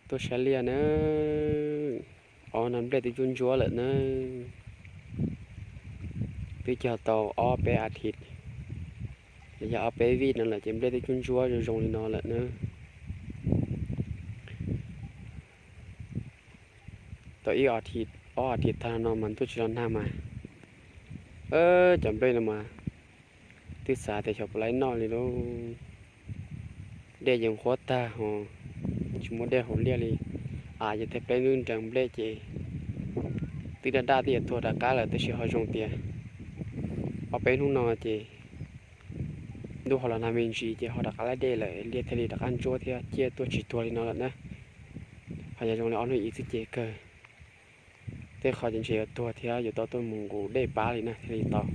Tuaj saib liaj nawb, ob no nplej twb ntsuab ntsuab lawm nawb. Twb cog tau ob peb as thiv, los yog ob peb vij no lawm ces nplej twb ntsuab ntsuab zoo zoo li no lawm nawb. Tau ib as thiv, ob as thiv tag no mas ntuj tsis los nag mas, cov nplej no mas twb xav tias xyov puas laib noj li lauj. Dej yeej qhuav tag ho tsis muaj dej haus liaj li. Av ces thaj pleb nruab nrees nplej ces twb daj daj twb yuav tuag rov qab lawm tab sis ho zoo tias ob peb hnub no ces ntuj ho los nag me ntsis ces ho rov qab laib dej lawm, liaj thiaj li rov qab ntsuab thiab ciaj tuaj tsis tuag li no lawm na. Ho yog zoo li ob hnub ib xwb ces kawg tej qhov ces ntshe yuav tuag thiab yuav tau tuaj mus nqus dej pab li na thiaj li tau.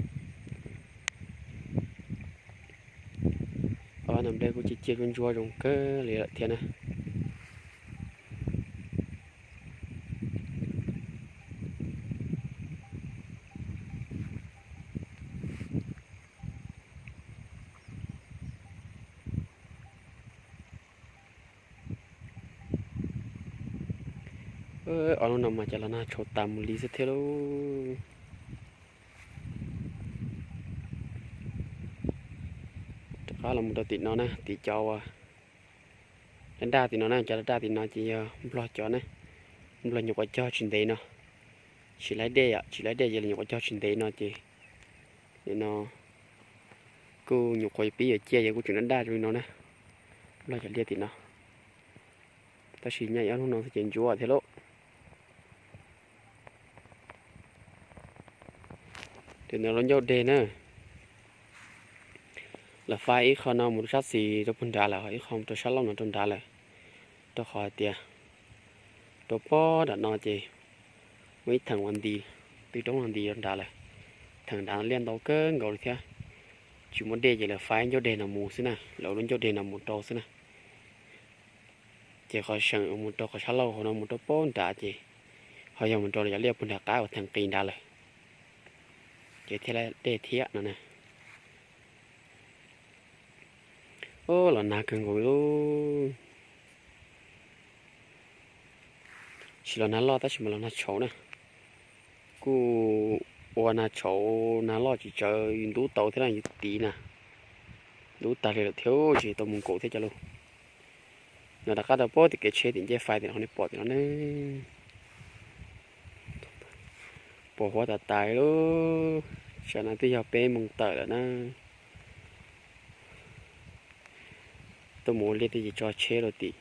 Ob no nplej kuj ciaj ciaj ntsuab ntsuab zoo kawg li lawm thiab na. Ob hnub no mas cas los nag tshauv tas mus li xwb thiab lauj. Rov qab los mus rau tim no na, tim cov uas daj daj tim no na, cov daj daj tim no ces yog nplog cov na. Nplog nyuam qhuav cog tsis ntev no, tsis laib dej, tsis laib dej ces nyuam qhuav cog tsis ntev no ces nim no kuj nyuam qhuav pib yuav ciaj ces kuj tseem daj daj zoo li no na. Nplog cov liaj tim no, tab sis nyob ib ob hnub no xwb ces ntsuab thiab lauj. Tim no lub ncauj deg na, lawv faib ib qho no mus rau sab xis rau puag nrad lawm ho ib qho mus rau sab laug no rau nrad lawm, rau qhov hais tias rau pob nram no ces muaj ib theem ua nti, twb roob ua nti rau nrad lawm. Theem nrad liaj ntau kawg nkaus li thiab, tsis muaj dej ces lawv faib ncauj deg no mus xwb na, lawv ua lub ncauj deg no mus rau xwb na. Ces qhov seem mus rau qhov sab laug hauv no mus rau pob nrad ces ho yog mus rau lawv cov liaj puag nram qab uas theem qis nrad lawm, ces thiaj li dej thiab no na. Los nag kawg nkaus li lauj. Tsis los nag loj tab sis mas los nag tshauv na. Kuj ua nag tshauv nag loj tsis tsawg yus ntub tau thiab na, yus tiv na, ntub tag li lawm thiab tsis tau mus nkaum thiab cov lauj. No rov qab rau pob tim kev tsheb tim ncej fais tim no nej pom tim no ne. Pos huab tas tas li lauj. Tsam no twb yog peb moos tawm lawm na. Tuaj mus ua liaj tej ces tso tsheb rau tim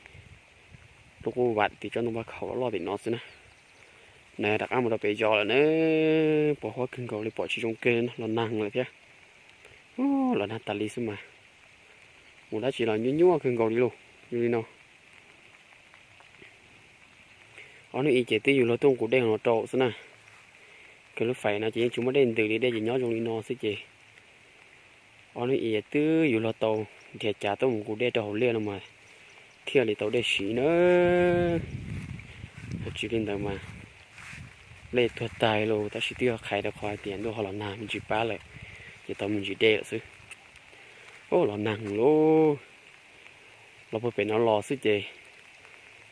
lub qub vam tim tsob ntoo vaj khaum loj loj tim no xwb na. No rov qab mus rau pem zos lawm na. Pos huab kawg nkaus li, pom tsis zoo kiag li no, los nag lawm thiab. Los nag tas li xwb mas mus dab tsi los nyuaj nyuaj kawg nkaus li lauj. Zoo li no, ob hnub ib ces twb yus luag tuaj nqus dej no rau xwb na. Kawg lub fais no ces yeej tsis muaj dej ntws li, dej ces nyob zoo li no xwb ces ob hnub ib twb yus luag tau nrhiav cav tuaj mus nqus dej rau hauv liaj no mas thiaj li tau dej siv na. Ho tsis li ntawd mas nplej tuag tag li lauj, tab sis twb yog qhais rau qhov hais tias ntuj ho los nag me ntsis pab lawm ces tau me ntsis dej lawm xwb. Los nag lauj. Los puag pem no los xwb ces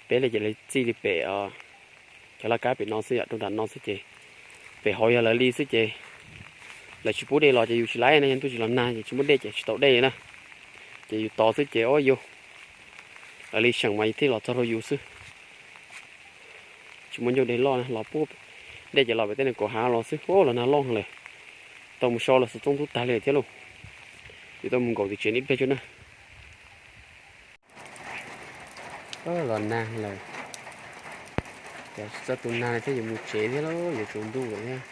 peb li ces lawv txij li pem os, cov laj kab pem no xwb yom, rau nram no xwb ces pem hauv yog lawv li xwb ces lawv tsis pub dej los ces yus tsis laib na, yog ntuj tsis los nag ces tsis muaj dej ces tsis tau dej na. Ces yus tos xwb ces ob yus, lawv li seem mas thiaj los txog rau yus xwb. Tsis muaj ncauj dej loj na, los puag dej ces los pem tej no kaum hav los xwb. Los nag loj lawm, tau mus so los xov tooj tub tag li thiab lauj. Yuav tau mus nkaum tim tsev ib pliag tso na. Los nag lawm, tsis txawj tu nag thiab, yuav mus tsev thiab lauj, yuav tsaus ntuj lawm thiab.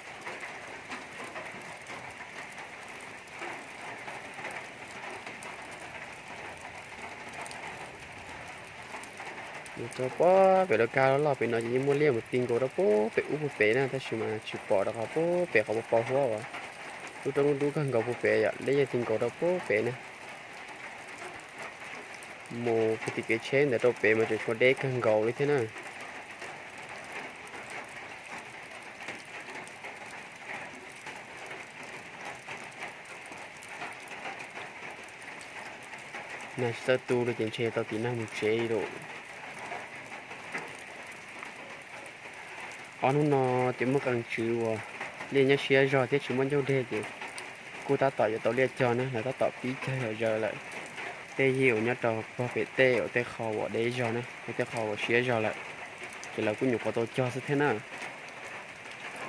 Mus rau puag pem rau kab loj loj pem no ces yeej muaj liaj mus ti nkaus rau puag pem ub puag pem na, tab sis mas tsis pom rau qhov puag pem qhov puag pos huab uas lub roob lub dub kawg nkaus puag pem yom, liaj yeej ti nkaus rau puag pem na. Mus puag tim kev tsheb ntawd rau pem mas tseem tshuav deb kawg nkaus li thiab na. Nag tsis txawj tu li ces ntshe tau tiv nag mus tsev li lauj. Ob hnub no ces muaj qee tswv uas liaj nyob siab zog thiab tsis muaj ncauj deg ces kuj tab tom yuav tau liaj cog na, lawv tab tom pib cog yam zaws lawm. Tej yig uas nyob rau pog pem tej uas tej qho uas deb zog na, tej qho uas siab zog lawm, ces lawv kuj nyuam qhuav tau cog xwb thiab na.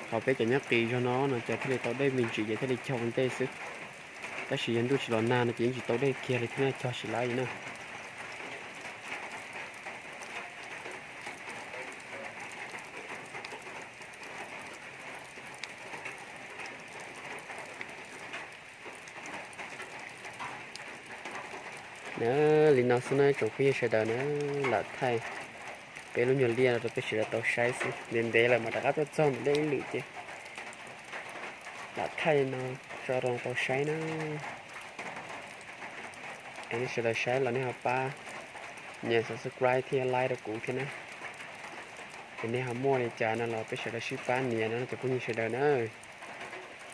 Ho peb cov nyob qis zog no no ces thiaj li tau dej me ntsis ces thiaj li cog ua ntej xwb. Tab sis yog ntuj tsis los nag no ces yeej tsis tau dej kiag li thiab na, cog tsis laib li na. Na, li no xwb na tsoom phooj ywg sawv daws na, lam thaij peb lub nyuag liaj no rau peb sawv daws tau saib xwb. Ntev ntev lawm mas rov qab tuaj txog ntawm dej ib lwm ces lam thaij no tso rau tau saib na. Es nej sawv daws saib los nej ho pab nias subscribe thiab like rau kuv thiab na. Es nej ho muaj li cas no los peb sawv daws sib pab nias no cov phooj ywg sawv daws na.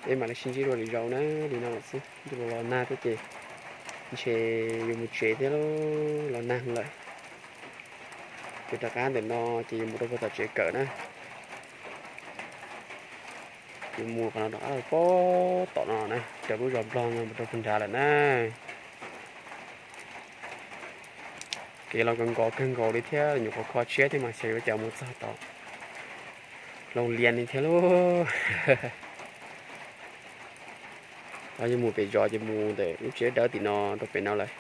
Peb mam li sib ntsib dua lwm zaus na, li no lawm xwb, ntuj los los nag thiab ces ntshe yuav mus tsev thiab, los nag lawm. Ces rov qab ntawm no ces yuav mus rau puag tom tsev kawm na. Ces mus qhov no rov qab rau puag tom no na, raws lub zos Nplog no mus rau puag nrad lawm na. Kev los kawg nkaus kawg nkaus li thiab nyuam qhuav kho tshiab thiab mas xyov yuav cas mus txog tom Looj Lias li thiab lauj. Ho yog mus pem zos ces mus ntawm lub tsev dawb tim no rau pem no lawm.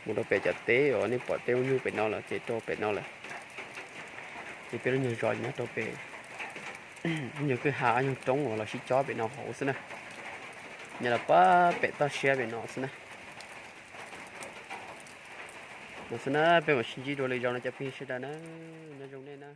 Mus rau pem cov teb uas nej pom teb ub nyuj pem no lawm ces rau pem no lawm. Ces peb lub nyuag zos nyob rau pem lub nyuag kwj ha ob nyuag roob uas los sib cob pem no hauv xwb na. Nyob rau pem toj siab pem no xwb na. No xwb na, peb mam sib ntsib dua lwm zaus no cov phooj ywg sawv daws na. Nyob zoo nej na.